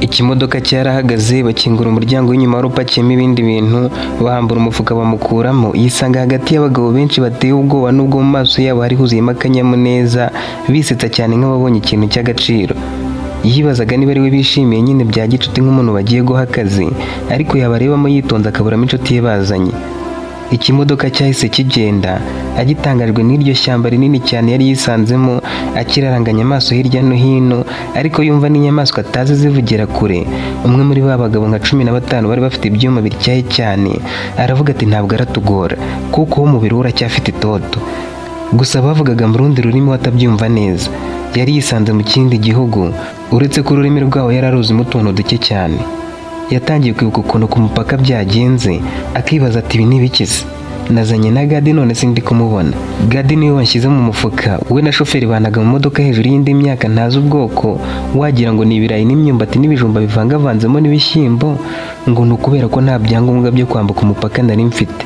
Ikimodoka cyarahagaze, bakingura umuryango w'inyuma wari upakiyemo ibindi bintu, bahambura umufuka bamukuramo, yisanga hagati y'abagabo benshi bateye ubwoba, nubwo mu maso yabo hari huzuyemo akanyamuneza, bisetsa cyane nk'ababonye ikintu cy'agaciro. Yibazaga niba ari we bishimiye nyine bya gicuti nk'umuntu bagiye guha akazi, ariko yabarebamo yitonze akaburamo inshuti ye bazanye. Ikimodoka cyahise kigenda, agitangajwe n'iryo shyamba rinini cyane yari yisanzemo, akiraranganya amaso hirya no hino, ariko yumva n'inyamaswa atazi zivugira kure. Umwe muri ba bagabo nka 15 bari bafite ibyuma bityaye cyane aravuga ati: "Ntabwo aratugora kuko wo umubiri we uracyafite itoto." Gusa bavugaga mu rundi rurimi we atabyumva neza. Yari yisanze mu kindi gihugu, uretse ko ururimi rwabo yari aruzimo utuntu duke cyane. Yatangiye kwibuka ukuntu ku mupaka byagenze, akibaza ati: "Ibi ni ibiki se? Nazanye na Gadi, none sindi kumubona. Gadi niwe wanshyize mu mufuka, we na shoferi banaga mu modoka hejuru y'indi myaka ntazi ubwoko, wagira ngo ni ibirayi n'imyumbati n'ibijumba bivangavanzemo n'ibishyimbo, ngo ni ukubera ko nta byangombwa byo kwambuka umupaka nari mfite.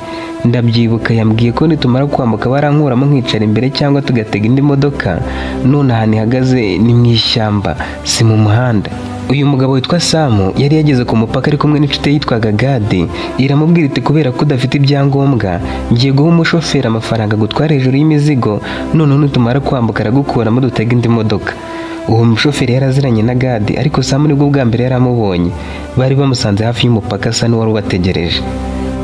Ndabyibuka yambwiye ko nitumara kwambuka barankuramo nkicara imbere cyangwa tugatega indi modoka. None ahantu ihagaze ni mu ishyamba, si mu muhanda." Uyu mugabo witwa Samu yari yageze ku mupaka ari kumwe n'inshuti ye yitwaga Gadi. Iramubwira iti: "Kubera ko udafite ibyangombwa, ngiye guha umushoferi amafaranga gutwara hejuru y'imizigo, noneho nitumara kwambuka aragukuramo dutega indi modoka." Uwo mushoferi yari aziranye na Gadi, ariko Samu nibwo bwa mbere yari amubonye. Bari bamusanze hafi y'umupaka, asa n'uwari ubategereje.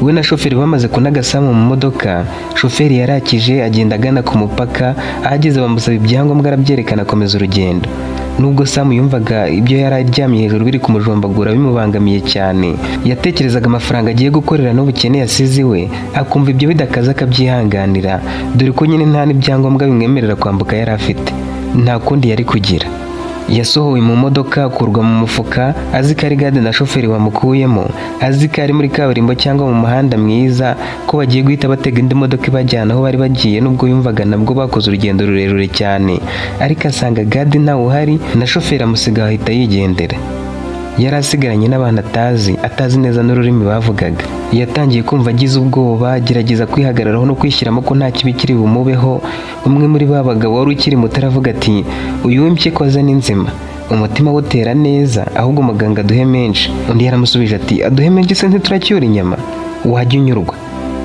We na shoferi bamaze kunaga Samu mu modoka, shoferi yarakije agenda agana ku mupaka. Ahageze bamusaba ibyangombwa, arabyerekana, akomeza urugendo. Nubwo Samu yumvaga ibyo yari aryamye hejuru biri kumujombagura bimubangamiye cyane, yatekerezaga amafaranga agiye gukorera n'ubukene yasize iwe, akumva ibyo bidakaze akabyihanganira, dore ko nyine nta n'ibyangombwa bimwemerera kwambuka yari afite. Nta kundi yari kugira. Yasohowe mu modoka, akurwa mu mufuka, azi ko ari Gadi na shoferi bamukuyemo, azi ko ari muri kaburimbo cyangwa mu muhanda mwiza, ko bagiye guhita batega indi modoka ibajyana aho bari bagiye, nubwo yumvaga nabwo bakoze urugendo rurerure cyane. Ariko asanga Gadi ntawe uhari, na shoferi amusiga ahita yigendera. Yari asigaranye n'abantu atazi, atazi neza n'ururimi bavugaga. Yatangiye kumva agize ubwoba, agerageza kwihagararaho no kwishyiramo ko nta kibi kiri bumubeho. Umwe muri ba bagabo wari ukiri muto aravuga ati: "Uyu w'impyiko aza ni nzima, umutima we utera neza, ahubwo muganga aduhe menshi." Undi yaramusubije ati: "Aduhe menshi se ntituracyura inyama? Wajya unyurwa,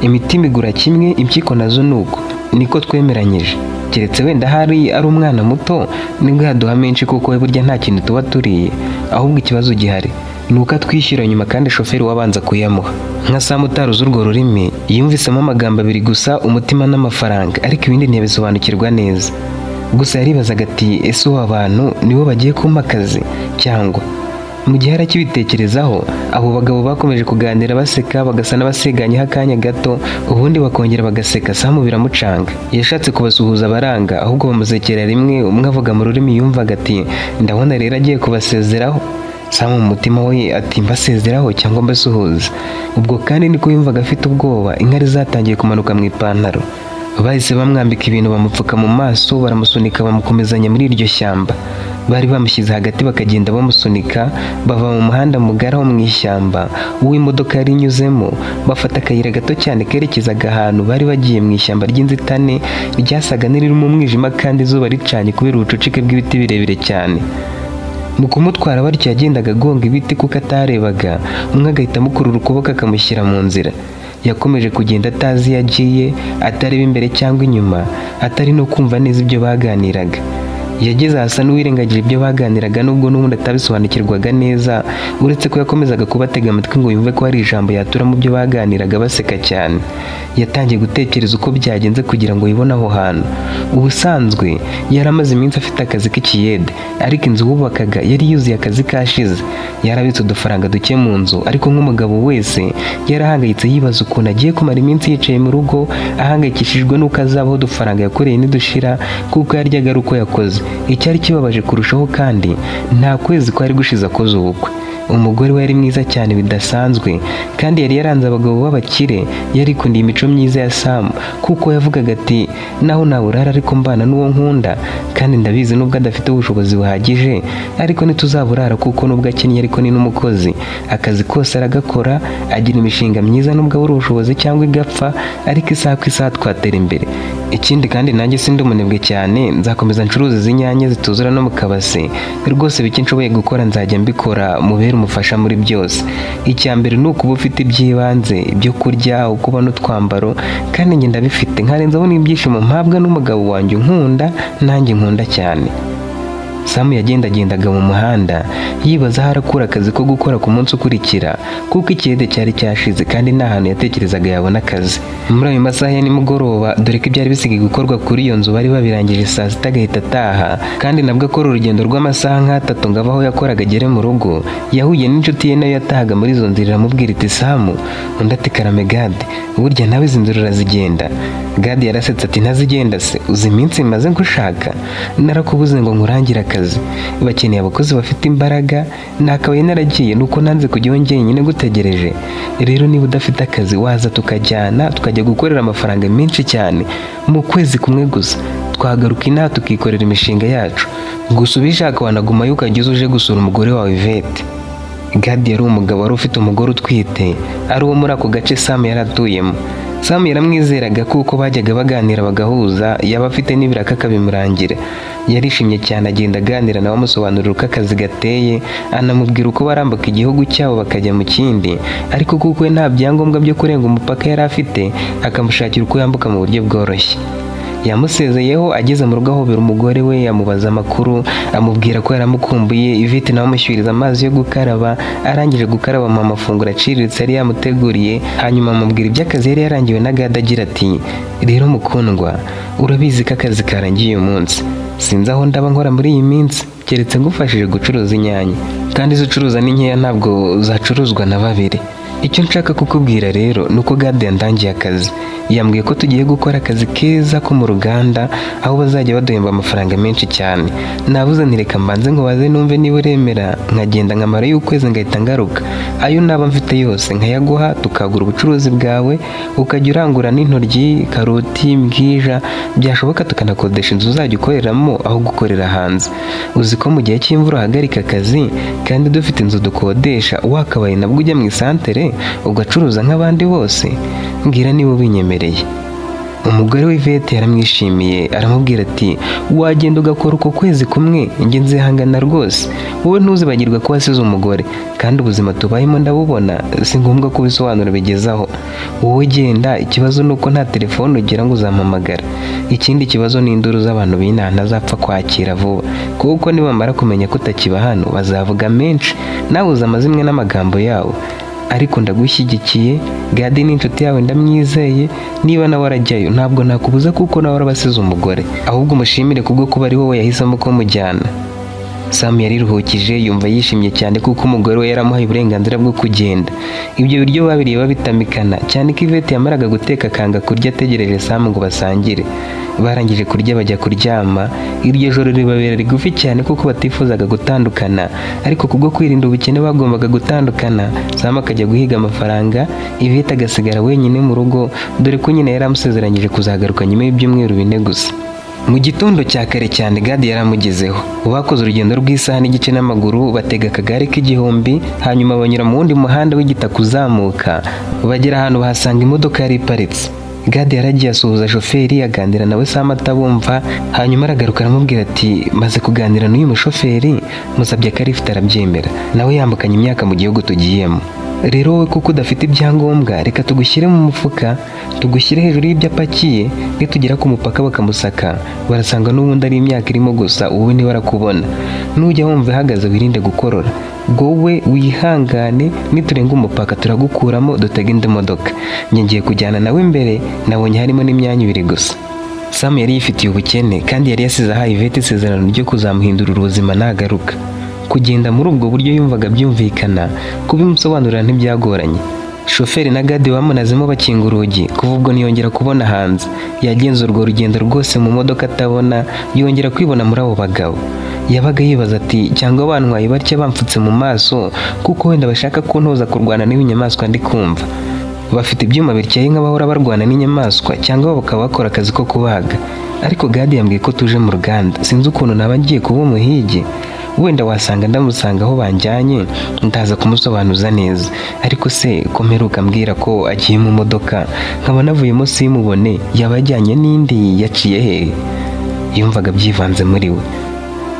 imitima igura kimwe, impyiko nazo ni uko, niko twemeranyije. Keretse wenda hari ari umwana muto nibwo yaduha menshi, kuko we burya nta kintu tuba turiye. Ahubwo ikibazo gihari ni uko atwishyura nyuma kandi shoferi wabanza kuyamuha." Nka Samu utaruzi urwo rurimi, yumvisemo amagambo abiri gusa, umutima n'amafaranga, ariko ibindi ntiyabisobanukirwa neza. Gusa yaribazaga ati: "Ese ubu abantu nibo bagiye kumpa akazi cyangwa?" Mu gihe yari akibitekerezaho, abo bagabo bakomeje kuganira baseka, bagasa n'abaseganyeho akanya gato, ubundi bakongera bagaseka. Samu biramucanga. Yashatse kubasuhuza baranga, ahubwo bamusekera rimwe. Umwe avuga mu rurimi yumvaga ati: "Ndabona rero agiye kubasezeraho." Samu mu mutima we ati: "Mbasezeraho cyangwa mbasuhuza?" Ubwo kandi niko yumvaga afite ubwoba, inkari zatangiye kumanuka mu ipantaro. Bahise bamwambika ibintu, bamupfuka mu maso, baramusunika, bamukomezanya muri iryo shyamba. Bari bamushyize hagati, bakagenda bamusunika, bava mu muhanda mugari aho mu ishyamba uwo imodoka yari inyuzemo, bafata akayira gato cyane kerekezaga ahantu bari bagiye mu ishyamba ry'inzitane ryasaga n'irimo umwijima kandi izuba ricanye kubera ubucucike bw'ibiti birebire cyane. Mu kumutwara batyo, yagendaga agonga ibiti kuko atarebaga, umwe agahita amukurura ukuboko akamushyira mu nzira. Yakomeje kugenda atazi iyo agiye, atareba imbere cyangwa inyuma, atari no kumva neza ibyo baganiraga. Yageze ahasa n'uwirengagije ibyo baganiraga, nubwo n'ubundi atabisobanukirwaga neza, uretse ko yakomezaga kubatega amatwi ngo yumve ko hari ijambo yatura mu byo baganiraga baseka cyane. Yatangiye gutekereza uko byagenze kugira ngo yibone aho hantu. Ubusanzwe yari amaze iminsi afite akazi k'ikiyede, ariko inzu bubakaga yari yuzuye, akazi kashize. Yarabitse udufaranga duke mu nzu, ariko nk'umugabo wese yarahangayitse, yibaza ukuntu agiye kumara iminsi yicaye mu rugo, ahangayikishijwe n'uko azabaho udufaranga yakoreye nidushira, kuko yaryaga ari uko yakoze. Icyari kibabaje kurushaho kandi, nta kwezi kwari gushize akoze ubukwe. Umugore we yari mwiza cyane bidasanzwe, kandi yari yaranze abagabo b'abakire. Yarikundiye imico myiza ya Samu, kuko yavugaga ati: "Naho naburara ariko mbana n'uwo nkunda, kandi ndabizi nubwo adafite ubushobozi buhagije, ariko ntituzaburara, kuko nubwo akennye ariko ni n'umukozi, akazi kose aragakora, agira imishinga myiza. Nubwo abura ubushobozi cyangwa igapfa, ariko isaha ku isaha twatera imbere. Ikindi kandi nanjye sindi umunebwe cyane, nzakomeza ncuruza izi nyanya zituzura no mu kabase. Rwose bike nshoboye gukora nzajya mbikora, mubere umufasha muri byose. Icya mbere ni ukuba ufite iby'ibanze, ibyo kurya, uko ubona utwambaro, kandi njye ndabifite, nkarenzaho n'ibyishimo mpabwa n'umugabo wanjye unkunda, nanjye nkunda cyane." Samu yagendagendaga mu muhanda yibaza aho arakura akazi ko gukora ku munsi ukurikira, kuko ikiyede cyari cyashize kandi nta hantu yatekerezaga yabona akazi muri ayo masaha ya nimugoroba, dore ko ibyari bisigaye gukorwa kuri iyo nzu bari babirangije saa sita agahita ataha, kandi nabwo akora urugendo rw'amasaha nk'atatu ngo ave aho yakoraga agere mu rugo. Yahuye n'inshuti ye nayo yatahaga muri izo nzira, iramubwira iti: "Samu." Undi ati: "Karame Gadi, burya nawe izi nzira urazigenda?" Gadi yarasetse ati: "Ntazigenda se? Uzi iminsi maze ngushaka? Narakubuze ngo nkurangire akazi. Bakeneye abakozi bafite imbaraga, nakabaye naragiye nuko nanze kujyaho njyenyine ngutegereje. Rero niba udafite akazi waza tukajyana, tukajya gukorera amafaranga menshi cyane mu kwezi kumwe gusa, twagaruka inaha tukikorera imishinga yacu. Gusa ubishaka wanagumayo ukajya uza uje gusura umugore wawe Ivete." Gadi yari umugabo wari ufite umugore utwite, ari uwo muri ako gace Samu yari atuyemo. Samu yaramwizeraga kuko bajyaga baganira bagahuza, yaba afite n'ibiraka akabimurangira. Yarishimye cyane, agenda aganira nawe, amusobanurira uko akazi gateye, anamubwira uko barambuka igihugu cyabo bakajya mu kindi, ariko kuko we nta byangombwa byo kurenga umupaka yari afite, akamushakira uko yambuka mu buryo bworoshye. Yamusezeyeho, ageze mu rugo ahobera umugore we, amubaza amakuru, amubwira ko yaramukumbuye. Ivete nawe amushyiriza amazi yo gukaraba. Arangije gukaraba amuha amafunguro aciriritse yari yamuteguriye, hanyuma amubwira iby'akazi yari yarangiwe na Gadi, agira ati: "Rero mukundwa, urabizi ko akazi karangiye uyu munsi, sinzi aho ndaba nkora muri iyi minsi keretse ngufashije gucuruza inyanya, kandi izo ucuruza ni nkeya, ntabwo zacuruzwa na babiri. Icyo nshaka kukubwira rero ni uko Gadi yandangiye akazi. Yambwiye ko tugiye gukora akazi keza ko mu ruganda, aho bazajya baduhemba amafaranga menshi cyane. Nabuze nti reka mbanze nkubaze numve niba uremera, nkagenda nkamarayo ukwezi ngahita ngaruka, ayo naba mfite yose nkayaguha, tukagura ubucuruzi bwawe, ukajya urangura n'intoryi, karoti, imbwija, byashoboka tukanakodesha inzu uzajya ukoreramo aho gukorera hanze. Uzi ko mu gihe cy'imvura uhagarika akazi kandi dufite inzu dukodesha, wakabaye nabwo ujya mu isantere ugacuruza nk'abandi bose? Mbwira niba ubinyemereye." Umugore w'Ivete yaramwishimiye, aramubwira ati: "Wagenda ugakora uko kwezi kumwe, njye nzihangana rwose. Wowe ntuzibagirwe ko wasize umugore, kandi ubuzima tubayemo ndabubona, si ngombwa ko ubisobanura bigezaho. Wowe genda. Ikibazo ni uko nta telefone ugira ngo uzampamagara. Ikindi kibazo ni induru z'abantu b'inaha ntazapfa kwakira vuba, kuko nibamara kumenya ko utakiba hano bazavuga menshi, nawe uzi amazimwe n'amagambo yabo. Ariko ndagushyigikiye, Gadi ni inshuti yawe, ndamwizeye. Niba nawe arajyayo ntabwo nakubuza, kuko nawe arabasize umugore. Ahubwo umushimire kubwo kuba ari wowe yahisemo ko mujyana." Sam yariruhukije, yumva yishimye cyane kuko umugore we yaramuhaye uburenganzira bwo kugenda. Ibyo biryo babiriye babitamikana, cyane ko Ivete yamaraga guteka akanga kurya ategereje Sam ngo basangire. Barangije kurya bajya kuryama. Iryo joro ribabera rigufi cyane kuko batifuzaga gutandukana, ariko kubwo kwirinda ubukene bagombaga gutandukana. Sam akajya guhiga amafaranga, Ivete agasigara wenyine mu rugo, dore ko nyina yari amusezeranyije kuzagaruka nyuma y'ibyumweru 4 gusa. Mu gitondo cya kare cyane Gadi yaramugezeho. Bakoze urugendo rw'isaha n'igice n'amaguru, batega akagare k'igihumbi, hanyuma banyura mu wundi muhanda w'igitaka uzamuka, bagera ahantu bahasanga imodoka yari iparitse. Gadi yaragiye asuhuza shoferi, aganira nawe Sam atabumva, hanyuma aragaruka aramubwira ati: "Maze kuganira n'uyu mushoferi, musabye akarifite arabyemera, nawe yambukanye imyaka mu gihugu tugiyemo. Rero wowe kuko udafite ibyangombwa, reka tugushyire mu mufuka, tugushyire hejuru y'ibyo apakiye. Nitugera ku mupaka bakamusaka, barasanga n'ubundi ari imyaka irimo gusa, wowe ntibarakubona. Nujya wumva ihagaze wirinde gukorora, wowe wihangane, niturenga umupaka turagukuramo dutege indi modoka. Njye ngiye kujyana nawe imbere, nabonye harimo n'imyanya ibiri gusa." Sam yari yifitiye ubukene, kandi yari yasize ahaye Ivete isezerano ryo kuzamuhindurira ubuzima nagaruka. Kugenda muri ubwo buryo yumvaga byumvikana, kubimusobanurira ntibyagoranye. Shoferi na Gadi bamunazemo bakinga urugi. Kuva ubwo ntiyongera kubona hanze. Yagenze urwo rugendo rwose mu modoka atabona, yongera kwibona muri abo bagabo. Yabaga yibaza ati cyangwa bantwaye batya bamfutse mu maso kuko wenda bashaka kuntoza kurwana n'ibinyamaswa ndi kumva. Bafite ibyuma bityaye nk'abahora barwana n'inyamaswa, cyangwa bakaba bakora akazi ko kubaga. Ariko Gadi yambwiye ko tuje mu ruganda, sinzi ukuntu naba ngiye kuba umuhigi. Wenda wasanga ndamusanga aho banjyanye, ndaza kumusobanuza neza. Ariko se ko mperuka ambwira ko agiye mu modoka, nkaba navuyemo simubone, yaba yajyanye n'indi, yaciye hehe? Yumvaga byivanze muri we.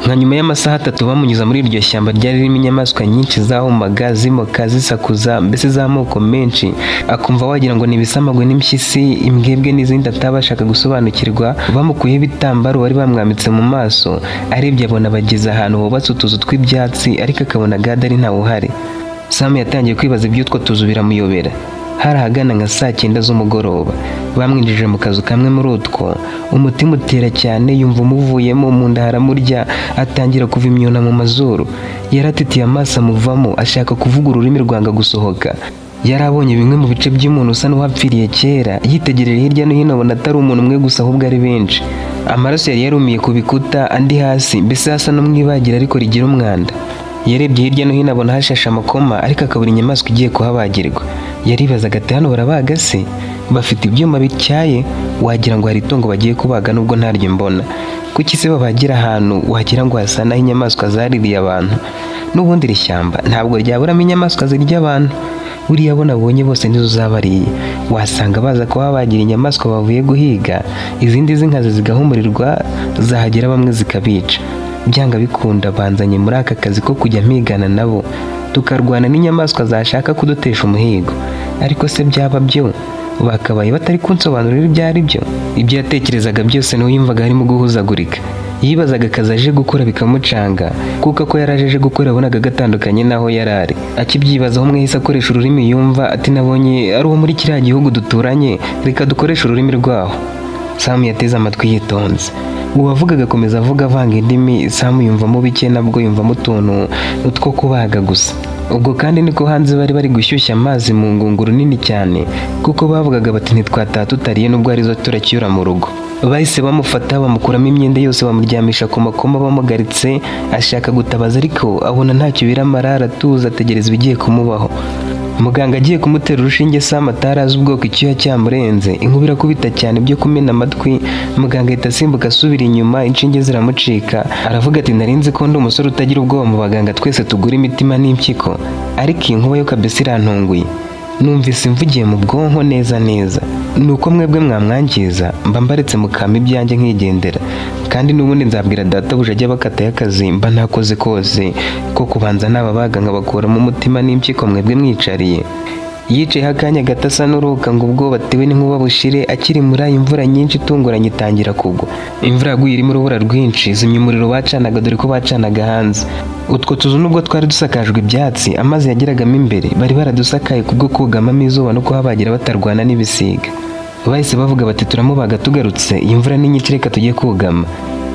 Nka nyuma y'amasaha 3 bamunyuza muri iryo shyamba ryari ririmo inyamaswa nyinshi zahumaga, zimoka, zisakuza, mbese z'amoko menshi, akumva wagira ngo ni ibisamagwe n'impyisi, imbwebwe n'izindi atabashaga gusobanukirwa. Bamukuyeho ibitambaro bari bamwambitse mu maso, arebye abona bageze ahantu hubatse utuzu tw'ibyatsi, ariko akabona Gadi ari ntawe uhari. Sam yatangiye kwibaza iby'utwo tuzu biramuyobera. Hari ahagana nka saa 9 z'umugoroba. Bamwinjije mu kazu kamwe muri utwo, umutima utera cyane, yumva umuvuyemo, mu nda haramurya, atangira kuva imyuna mu mazuru. Yaratitiye, amaso amuvamo, ashaka kuvuga ururimi rwanga gusohoka. Yari abonye bimwe mu bice by'umuntu usa n'uwapfiriye kera, yitegereje hirya no hino abona atari umuntu umwe gusa ahubwo ari benshi. Amaraso yari yarumiye ku bikuta, andi hasi, mbese hasa no mu ibagira ariko rigira umwanda. Yarebye hirya no hino abona hashashe amakoma, ariko akabura inyamaswa igiye kuhabagirwa. Yaribazaga ati hano barabaga se? Bafite ibyuma bityaye, wagira ngo hari itungo bagiye kubaga nubwo ntaryo mbona. Kuki se babagira ahantu wagira ngo hasa n'aho inyamaswa zaririye abantu? N'ubundi iri shyamba ntabwo ryaburamo inyamaswa zirya abantu. Buriya abo nabonye bose nizo zabariye. Wasanga baza kuhabagira inyamaswa bavuye guhiga, izindi z'inkazi zigahumurirwa, zahagera bamwe zikabica. Byanga bikunda banzanye muri aka kazi ko kujya mpigana nabo, tukarwana n'inyamaswa zashaka kudutesha umuhigo. Ariko se byaba byo bakabaye batari kunsobanurira ibyo ari byo? Ibyo yatekerezaga byose niwe yumvaga harimo guhuzagurika. Yibazaga akazi aje gukora bikamucanga, kuko ako yari aje gukora yabonaga gatandukanye n'aho yari ari. Akibyibazaho, umwe yahise akoresha ururimi yumva ati nabonye ari uwo muri kiriya gihugu duturanye, reka dukoreshe ururimi rwaho. Sam yateze amatwi yitonze. Uwavugaga akomeza avuga avanga indimi, Sam yumvamo bike, nabwo yumvamo utuntu two kubaga gusa. Ubwo kandi niko hanze bari bari gushyushya amazi mu ngunguru nini cyane, kuko bavugaga bati ntitwataha tutariye nubwo arizo turacyura mu rugo. Bahise bamufata bamukuramo imyenda yose, bamuryamisha ku makoma bamugaritse, ashaka gutabaza ariko abona ntacyo biramara, aratuza ategereza ibigiye kumubaho. Muganga agiye kumutera urushinge, Sam atarazi ubwoko icyuya cyamurenze, inkuba irakubita cyane byo kumena amatwi, muganga ahita asimbuka asubira inyuma, inshinge ziramucika, aravuga ati narinzi ko ndi umusore utagira ubwoba mu baganga twese tugura imitima n'impyiko, ariko iyi nkuba yo kabisa irantunguye. Numvise mvugiye mu bwonko neza neza. Ni uko mwebwe mwamwangiza, mba mbaretse mukama ibyanjye nkigendera. Kandi n'ubundi nzabwira databuja ajya bakatayo akazi mba nakoze kose ko kubanza nababaga nkabakuramo umutima n'impyiko mwebwe mwicariye. Yicayeho akanya gato asa n'uruhuka ngo ubwoba atewe n'inkuba bushire, akiri muri ayo imvura nyinshi itunguranye itangira kugwa. Imvura yaguye irimo urubura rwinshi, izimya umuriro bacanaga dore ko bacanaga hanze. Utwo tuzu nubwo twari dusakajwe ibyatsi, amazi yageragamo imbere, bari baradusakaye kubwo kugamamo izuba no kuhabagira batarwana n'ibisiga. Bahise bavuga bati turamubaga tugarutse, iyi mvura ni nyinshi reka tujye kugama.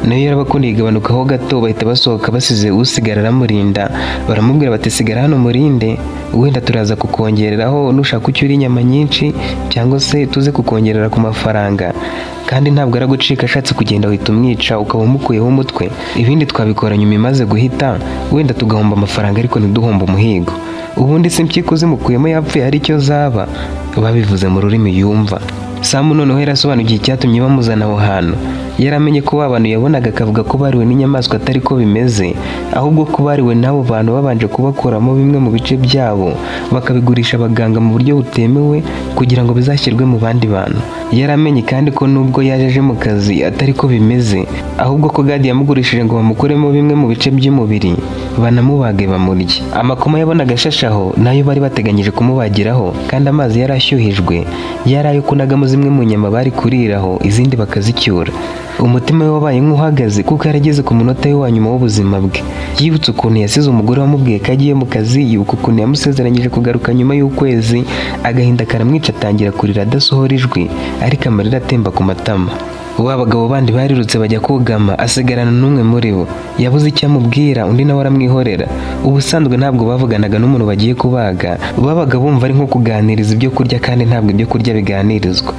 Nayo yarabakundiye igabanukaho gato, bahita basohoka basize usigara aramurinda, baramubwira bati sigara hano murinde, wenda turaza kukongereraho nushaka ucyura inyama nyinshi cyangwa se tuze kukongerera ku mafaranga. Kandi ntabwo aragucika, ashatse kugenda uhita umwica ukaba umukuyeho umutwe, ibindi twabikora nyuma imaze guhita, wenda tugahomba amafaranga ariko ntiduhombe umuhigo. Ubundi se impyiko zimukuyemo yapfuye hari icyo zaba? Babivuze mu rurimi yumva. Sam noneho yarasobanukiwe icyatumye bamuzana aho hantu. Yaramenye ko ba bantu yabonaga akavuga ko bariwe n'inyamaswa atari ko bimeze, ahubwo ko bariwe n'abo bantu babanje kubakuramo bimwe mu bice byabo, bakabigurisha abaganga mu buryo butemewe kugira ngo bizashyirwe mu bandi bantu. Yaramenye kandi ko nubwo yaje aje mu kazi atari ko bimeze, ahubwo ko Gadi yamugurishije ngo bamukuremo bimwe mu bice by'umubiri, banamubage bamurye. Amakoma yabonaga ashashe aho nayo bari bateganyije kumubagiraho, kandi amazi yari ashyuhijwe yari ayo kunagamo zimwe mu nyama bari kuriraho, izindi bakazicyura. Umutima we wabaye nk'uhagaze kuko yarageze ku munota we wa nyuma w'ubuzima bwe. Yibutse ukuntu yasize umugore wamubwiye ko agiye mu kazi, yibuka ukuntu yamusezeranyije kugaruka nyuma y'ukwezi, agahinda karamwica atangira kurira adasohora ijwi, ariko amarira atemba ku matama. Ba bagabo bandi barirutse bajya kugama, asigarana n'umwe muri bo. Yabuze icyo amubwira, undi nawe aramwihorera. Ubusanzwe ntabwo bavuganaga n'umuntu bagiye kubaga, babaga bumva ari nko kuganiriza ibyo kurya, kandi ntabwo ibyo kurya biganirizwa.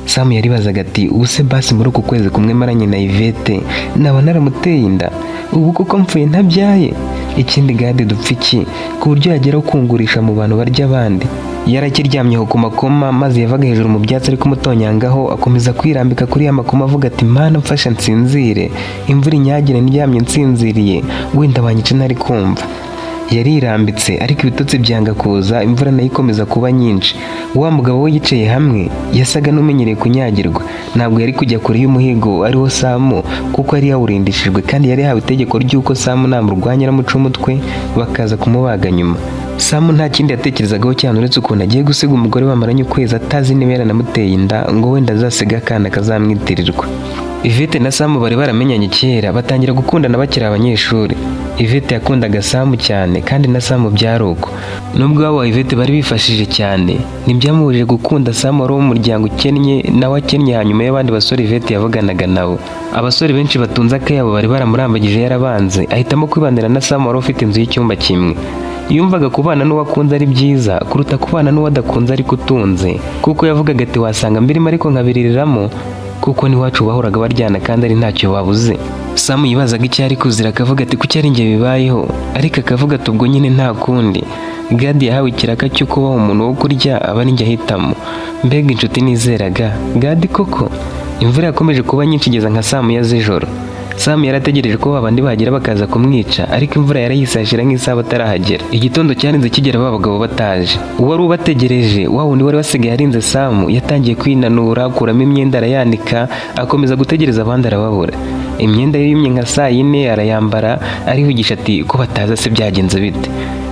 Samu yaribazaga ati: "Ubuse basi muri uku kwezi kumwe maranye na Yvette naba naramuteye inda? Ubu kuko mpfuye ntabyaye? Ikindi Gadi dupfa iki ku buryo yagera kungurisha mu bantu barya abandi?" Yarakiryamye aho ku makoma, maze yavaga hejuru mu byatsi ari kumutonyangaho, akomeza kwirambika kuri ya makoma avuga ati: "Mana, mfasha nsinzire, imvura inyagire ndyamye nsinziriye, wenda banyica ntari kumva." Yarirambitse ariko ibitotsi byanga kuza, imvura nayo ikomeza kuba nyinshi. Wa mugabo we yicaye hamwe, yasaga n'umenyereye kunyagirwa. Ntabwo yari kujya kure y'umuhigo ariwo Samu, kuko yari yawurindishijwe kandi yari yahawe itegeko ry'uko Samu namurwanya aramuca umutwe, bakaza kumubaga nyuma. Samu nta kindi yatekerezagaho cyane uretse ukuntu agiye gusiga umugore bamaranye ukwezi, atazi niba yaranamuteye inda, ngo wenda azasiga akana kazamwitirirwa. Yvette na Samu bari baramenyanye kera, batangira gukundana bakiri abanyeshuri. Yvette yakundaga Samu cyane kandi na Samu byari uko. Nubwo iwabo wa Yvette bari bifashije cyane, ntibyamubujije gukunda Samu wari uwo mu muryango ukennye, nawe akennye hanyuma y'abandi basore Yvette yavuganaga nabo. Abasore benshi batunze akayabo bari baramurambagije yarabanze, ahitamo kwibanira na Samu wari ufite inzu y'icyumba kimwe. Yumvaga kubana n'uwo akunze ari byiza kuruta kubana n'uwo adakunze ariko utunze, kuko yavugaga ati: "Wasanga mbirimo ariko nkabiririramo, kuko n'iwacu bahoraga baryana kandi ari ntacyo babuze." Samu yibazaga icyo ari kuzira, akavuga ati: "Kuki ari njye bibayeho?" Ariko akavuga ati: "Ubwo nyine nta kundi, Gadi yahawe ikiraka cyo kubaha umuntu wo kurya, aba ari njye ahitamo. Mbega inshuti nizeraga Gadi koko!" Imvura yakomeje kuba nyinshi igeza nka saa moya z'ijoro. Samu yarategereje ko babandi bahagera bakaza kumwica, ariko imvura yarayisashira nk'isaha batarahagera. Igitondo cyarinze kigera ba bagabo bataje. Uwari ubategereje, wa wundi wari wasigaye arinze Samu, yatangiye kwinanura, akuramo imyenda arayanika, akomeza gutegereza abandi arababura. Imyenda ye yumye nka saa yine, arayambara, arivugisha ati: "Ko bataza se byagenze bite?"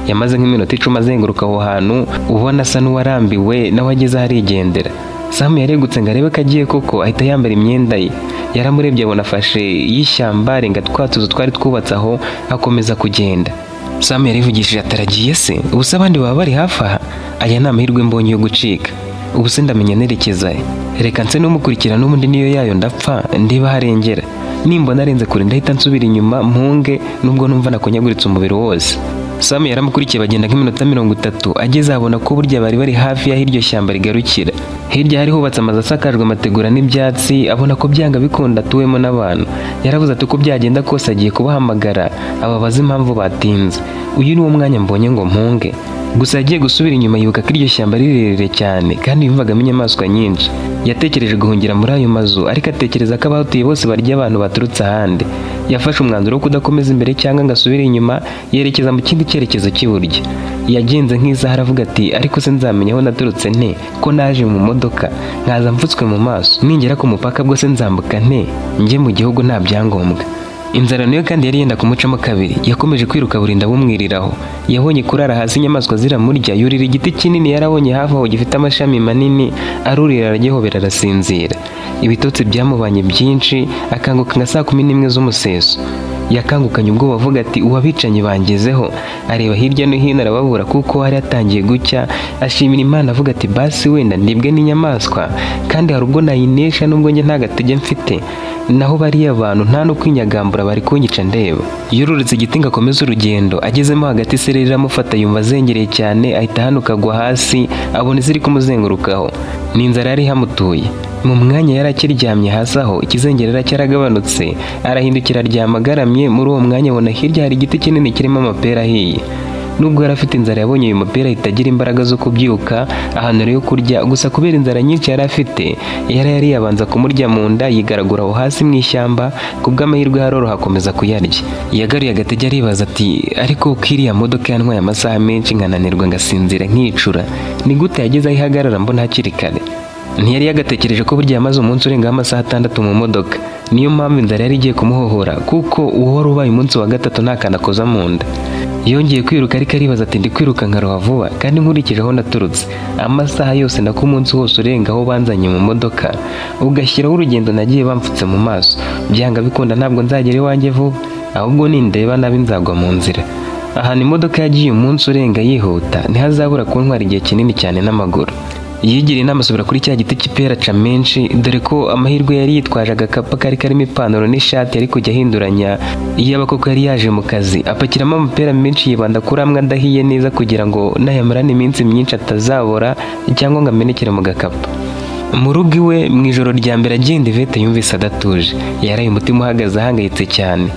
Yamaze nk'iminota 10 azenguruka aho hantu, ubona asa n'uwarambiwe, nawe ageze aho arigendera. Samu yaregutse ngo arebe ko agiye koko, ahita yambara imyenda ye. Yaramurebye abona afashe y'ishyamba, arenga twa tuzu twari twubatse aho, akomeza kugenda. Samu yarivugishije ataragiye se? Ubu se abandi baba bari hafi aha? Aya ni amahirwe mbonye yo gucika. Ubu se ndamenya nerekeza he? Reka nse n'umukurikira, n'ubundi niyo yayo ndapfa, ndeba aho arengera. Nimbona arenze kure ndahita nsubira inyuma mpunge, nubwo numva nakonyaguritse umubiri wose. Samu yaramukurikiye, bagenda nk'iminota 30, ageze abona ko burya bari bari hafi y'aho iryo shyamba rigarukira. Hirya hari hubatse amazu asakajwe amategura n'ibyatsi, abona ko byanga bikunda atuwemo n'abantu. Yaravuze ati: "Uko byagenda kose agiye kubahamagara ababaza impamvu batinze. Uyu ni wo mwanya mbonye ngo mpunge." Gusa yagiye gusubira inyuma yibuka ko iryo shyamba ari rirerire cyane kandi yumvagamo inyamaswa nyinshi. Yatekereje guhungira muri ayo mazu, ariko atekereza ko abahatuye bose barya abantu baturutse ahandi. Yafashe umwanzuro wo kudakomeza imbere cyangwa ngo asubire inyuma, yerekeza mu kindi cyerekezo cy'iburyo. Yagenze nk'isaha, aravuga ati: "Ariko se nzamenya aho naturutse nte, ko naje mu modoka nkaza mfutswe mu maso? Ningera ku mupaka bwo se nzambuka nte njye mu gihugu nta byangombwa?" Inzara nayo kandi yari yenda kumucamo kabiri. Yakomeje kwiruka burinda bumwiriraho. Yabonye kurara hasi inyamaswa ziramurya, yurira igiti kinini yarabonye hafi aho gifite amashami manini, arurira aragihobera arasinzira. Ibitotsi byamubanye byinshi, akanguka nka saa 11 z'umuseso. Yakangukanye ubwoba avuga ati: "Uwabicanyi bangezeho." Areba hirya no hino arababura kuko hari hatangiye gucya. Ashimira Imana avuga ati: "Basi wenda ndibwe n'inyamaswa, kandi hari ubwo nayinesha nubwo njye nta gatege mfite, naho bariya bantu nta no kwinyagambura, bari kunyica ndeba." Yururutse igiti ngo akomeze urugendo, agezemo hagati isereri iramufata, yumva azengereye cyane, ahita ahanuka agwa hasi, abona iziri kumuzengurukaho. Ni inzara yari ihamutuye. Mu mwanya yari akiryamye hasi aho, ikizengerera cyaragabanutse, arahindukira aryama agaramye. Muri uwo mwanya abona hirya hari igiti kinini kirimo amapera ahiye. Nubwo yari afite inzara, yabonye uyu mupira ahita agira imbaraga zo kubyuka ahantu yo kurya. Gusa kubera inzara nyinshi yari afite, yari yari yabanza kumurya mu nda, yigaragura aho hasi mu ishyamba. Ku bw'amahirwe haroroha, akomeza kuyarya. Yagaruye agatege, aribaza ati: "Ariko ko iriya modoka yantwaye amasaha menshi nkananirwa ngasinzira nkicura, ni gute yageze aho ihagarara mbona hakiri kare?" Ntiyari yagatekereje ko burya yamaze umunsi urengaho amasaha 6 mu modoka. Niyo mpamvu inzara yari igiye kumuhohora, kuko uwo wari ubaye umunsi wa gatatu nta kantu akoza mu nda. Yongeye kwiruka, ariko aribaza ati: "Ndi kwiruka nkaruha vuba, kandi nkurikije aho naturutse, amasaha yose nako umunsi wose urenga aho banzanye mu modoka, ugashyiraho urugendo nagiye bamfutse mu maso, byanga bikunda ntabwo nzagera iwanjye vuba, ahubwo nindeba nabi nzagwa mu nzira. Ahantu imodoka yagiye umunsi urenga yihuta, ntihazabura kuntwara igihe kinini cyane n'amaguru." Yigiriye inama, asubira kuri cya giti cy'ipera aca menshi, dore ko amahirwe yari yitwaje agakapu kari karimo ipantaro n'ishati yari kujya ahinduranya iyaba koko yari yaje mu kazi. Apakiramo amapera menshi, yibanda kuri amwe adahiye neza kugira ngo nayamarane iminsi myinshi atazabora cyangwa ngo amenekere mu gakapu. Mu rugo iwe, mu ijoro rya mbere agenda, Yvette yumvise adatuje. Yaraye umutima uhagaze, ahangayitse cyane.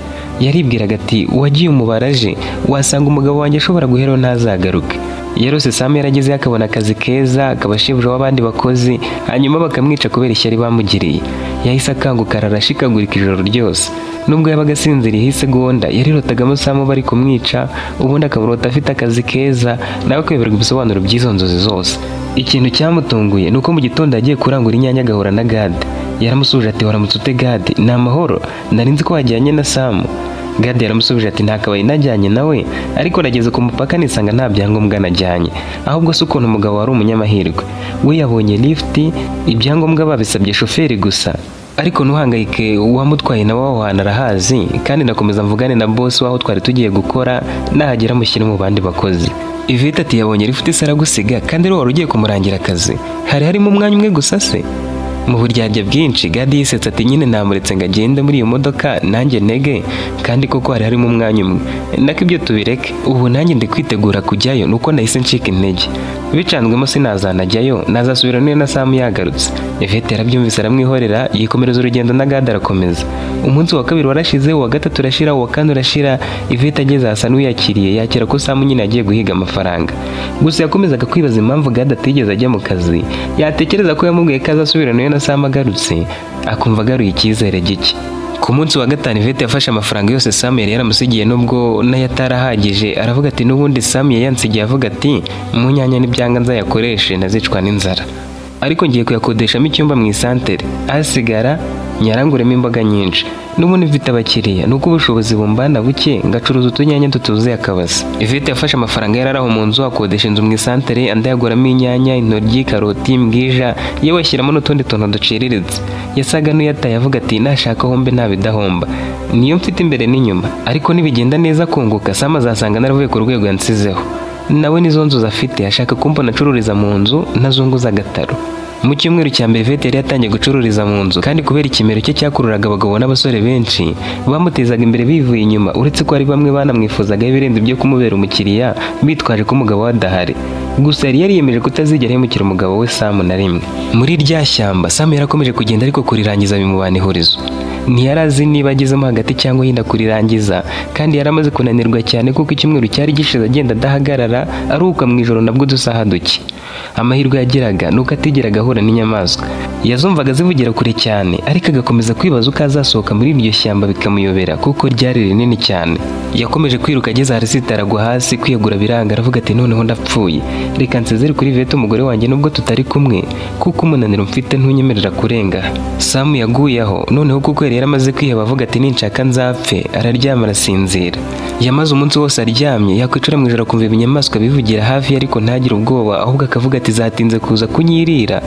Yaribwiraga ati: "Wagiye umubaraje, wasanga umugabo wanjye ashobora guheraho ntazagaruke." Yarose Sam yaragezeyo, akabona akazi keza, akaba shebuja w'abandi bakozi, hanyuma bakamwica kubera ishyari bamugiriye. Yahise akanguka, arashikagurika ijoro ryose. Nubwo yabaga asinziriye isegonda, yarirotagamo Sam bari kumwica, ubundi akamurota afite akazi keza, nawe akayoberwa ibisobanuro by'izo nzozi zose. Ikintu cyamutunguye ni uko mu gitondo yagiye kurangura inyanya, agahura na Gade. Yaramusubije ati: "Waramutse ute Gade? Ni amahoro? Nari nzi ko wajyanye na Sam." Gade yaramusubije ati: "Nta kabaye najyanye nawe, ariko nageze ku mupaka nisanga nta byangombwa najyanye. Ahubwo se ukuntu umugabo wari umunyamahirwe, we yabonye lifuti, ibyangombwa babisabye shoferi gusa. Ariko ntuhangayike, uwamutwaye nawe aho hantu arahazi, kandi nakomeza mvugane na boss w'aho twari tugiye gukora, nahagera mushyire mu bandi bakozi." Yvette ati: "Yabonye lifuti se aragusiga, kandi ariwe wari ugiye kumurangira akazi? Hari harimo umwanya umwe gusa se?" Mu buryarya bwinshi, Gadi yisetse ati: "Nyine namuretse ngo agende muri iyo modoka, nanjye ntege, kandi koko hari harimo umwanya umwe. Nako ibyo tubireke, ubu nanjye ndi kwitegura kujyayo, nuko nahise ncika intege. Bicanzwemo sinazanajyayo, nazasubira niyo na Sam yagarutse." Yvette yarabyumvise, aramwihorera, yikomereza urugendo na Gadi arakomeza. Umunsi wa kabiri warashize, uwa gatatu urashira, uwa kane urashira. Yvette ageze hasa n'uwiyakiriye, yakira ko Sam nyine yagiye guhiga amafaranga. Gusa yakomezaga kwibaza impamvu Gadi atigeze ajya mu kazi. Yatekereza ko yamubwiye ko azasubirana na Sam agarutse, akumva agaruye icyizere gike. Ku munsi wa gatanu, Yvette yafashe amafaranga yose Sam yari yaramusigiye, nubwo nayo atarahagije, aravuga ati: "N'ubundi Sam yari yansigiye avuga ati mu nyanya n'ibyanga nzayakoreshe, ntazicwa n'inzara, ariko ngiye kuyakodeshamo icyumba mu isantere, asigara nyaranguremo imboga nyinshi. N'ubundi mfite abakiriya, nuko ubushobozi bumbana buke, ngacuruza utunyanya tutuzuye akabasi." Yvette yafashe amafaranga yari aho mu nzu, akodesha inzu mu isantere, andi ayaguramo inyanya, intoryi, karoti, imbwija, yewe ashyiramo n'utundi tuntu duciriritse. Yasaga n'uyataye, avuga ati: "Nashaka hombe ntabidahomba, niyo mfite imbere n'inyuma, ariko nibigenda neza kunguka, Sam azasanga naravuye ku rwego yansizeho. Nawe nizo nzu afite, ashaka kumbona acururiza mu nzu ntazunguza agataro." Mu cyumweru cya mbere, Yvette yari yatangiye gucururiza mu nzu, kandi kubera ikimero cye cyakururaga abagabo n'abasore benshi, bamutezaga imbere bivuye inyuma, uretse ko hari bamwe banamwifuzagaho ibirenze ibyo kumubera umukiriya, bitwaje ko umugabo we adahari. Gusa yari yariyemeje kutazigera ahemukira umugabo we Sam na rimwe. Muri rya shyamba, Sam yarakomeje kugenda, ariko kurirangiza bimubana ihurizo. Ntiyari azi niba agezemo hagati cyangwa yenda kurirangiza, kandi yari amaze kunanirwa cyane, kuko icyumweru cyari gishize agenda adahagarara, aruhuka mu ijoro nabwo udusaha duke. Amahirwe yagiraga ni uko atigeraga ahura n'inyamaswa. Yazumvaga zivugira kure cyane, ariko agakomeza kwibaza uko azasohoka muri iryo shyamba, bikamuyobera kuko ryari rinini cyane. Yakomeje kwiruka, ageze hasi aragwa hasi, kwiyegura biranga, aravuga ati: "Noneho ndapfuye, reka nsezere kuri Yvette umugore wanjye nubwo tutari kumwe, kuko umunaniro mfite ntunyemerera kurenga." Sam yaguye aho noneho, kuko yari yaramaze kwiheba, avuga ati: "Ninshaka nzapfe." Araryama, arasinzira. Yamaze umunsi wose aryamye, yakwicara mu ijoro akumva ibinyamaswa bivugira hafi ye, ariko ntagire ubwoba, ahubwo akavuga ati: "Zatinze kuza kunyirira."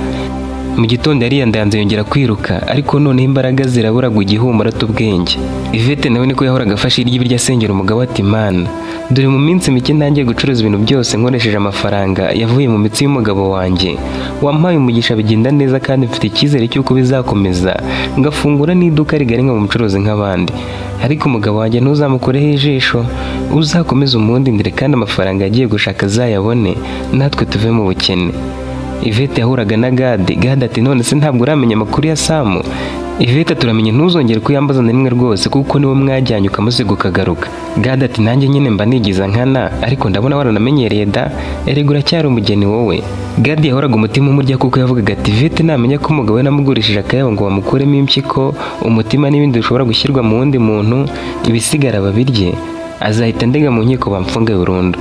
Mu gitondo yariyandanze, yongera kwiruka, ariko noneho imbaraga zirabura igihumura ubwenge. Yvette nawe niko yahoraga afashe iryo ibiryo, asengera umugabo ati: "Mana, dore mu minsi mike ntangiye gucuruza ibintu byose nkoresheje amafaranga yavuye mu mitsi y'umugabo wanjye. Wampaye umugisha bigenda neza, kandi mfite icyizere cy'uko bizakomeza, ngafungura n'iduka rigari nkaba umucuruzi nk'abandi. Ariko umugabo wanjye ntuzamukureho ijisho, uzakomeze umundindire, kandi amafaranga yagiye gushaka azayabone, natwe tuve mu bukene." Yvette yahuraga na Gade. Gade ati: "None se ntabwo uramenya amakuru ya Samu?" Yvette: "Turamenye ntuzongere kuyambaza na rimwe rwose, kuko niwe mwajyanye ukamusiga ukagaruka." Gade ati: "Nanjye nyine mba nigiza nkana, ariko ndabona waranamenyereye da. Erega uracyari umugeni wowe." Gadi yahoraga umutima umurya, kuko yavugaga ati: "Yvette namenya ko umugabo we namugurishije akayabo ngo bamukuremo impyiko, umutima n'ibindi bishobora gushyirwa mu wundi muntu, ibisigara babirye, azahita ndega mu nkiko bamfunge burundu.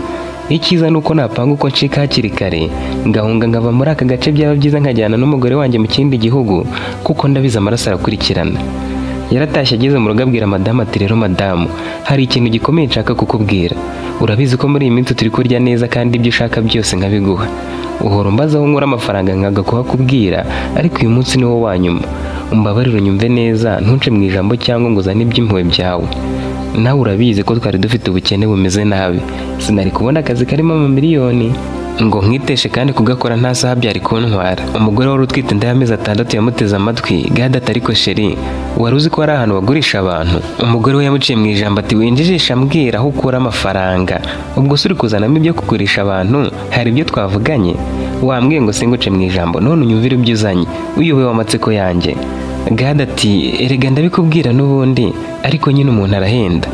Icyiza ni uko napanga uko ncika hakiri kare, ngahunga nkava muri aka gace, byaba byiza nkajyana n'umugore wanjye mu kindi gihugu, kuko ndabizi amaraso arakurikirana." Yaratashye, ageze mu rugo abwira madamu ati: "Rero madamu, hari ikintu gikomeye nshaka kukubwira. Urabizi ko muri iyi minsi turi kurya neza, kandi ibyo ushaka byose nkabiguha. Uhora umbaza aho nkura amafaranga nkaga kuhakubwira, ariko uyu munsi ni wo wa nyuma. Umbabarire unyumve neza, ntunce mu ijambo cyangwa ngo uzane iby'impuhwe byawe. Nawe urabizi ko twari dufite ubukene bumeze nabi, sinari kubona akazi karimo amamiliyoni ngo nkiteshe, kandi kugakora nta saha byari kuntwara." Umugore wari utwite inda y'amezi 6 yamuteze amatwi. Gade ati: "Ariko chéri, wari uzi ko hari ahantu bagurisha abantu?" Umugore we yamuciye mu ijambo ati: "Winjijisha, ambwira aho ukura amafaranga. Ubwo se uri kuzanamo ibyo kugurisha abantu? Hari ibyo twavuganye?" Wambwiye ngo singuce mu ijambo, none unyumvire ibyo uzanye, uyobewe amatsiko yanjye." Gadi ati: "Erega ndabikubwira n'ubundi, ariko nyine umuntu arahenda.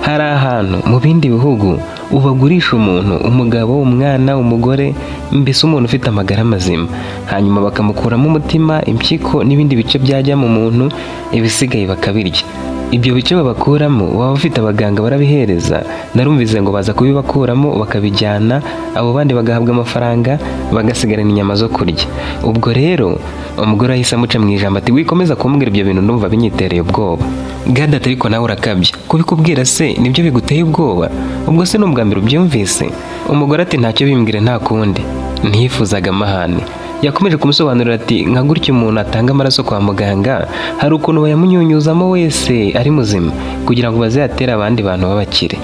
Hari ahantu mu bindi bihugu ubagurisha umuntu, umugabo, umwana, umugore, mbese umuntu ufite amagara mazima, hanyuma bakamukuramo umutima, impyiko n'ibindi bice byajya mu muntu, ibisigaye bakabirya. Ibyo bice babakuramo baba bafite abaganga barabihereza. Narumvise ngo baza kubibakuramo bakabijyana, abo bandi bagahabwa amafaranga, bagasigarana inyama zo kurya." Ubwo rero umugore ahise amuca mu ijambo ati: "Wikomeza kumbwira ibyo bintu, ndumva binyitereye ubwoba." Gadi ati: "Ariko nawe urakabya, kubikubwira se nibyo biguteye ubwoba? Ubwo se ni ubwa mbere ubyumvise?" Umugore ati: "Ntacyo, bimbwire nta kundi." Ntiyifuzaga amahane. Yakomeje kumusobanurira ati: "Nka gutya umuntu atanga amaraso kwa muganga, hari ukuntu bayamunyunyuzamo wese ari muzima kugira ngo bazayatere abandi bantu b'abakire.